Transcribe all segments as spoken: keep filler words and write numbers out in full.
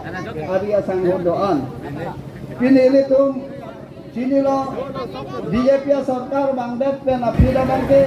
Ari asangho do-an. Pini ilitum chinilo, B J P asorkar bangdet pen aphi abangke.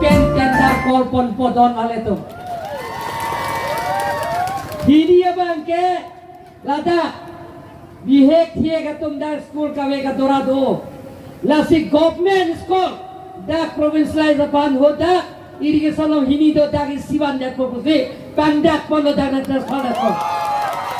Pen pen ta call ponpo don aletum. Hini abangke ladak bihek thiek atum dak school kave kadora do. Lasi government school dak provincialize aphan ho dak irrigation along hini do, dak isi vandetpo pusi pangdak ponlo dak na transfer dak.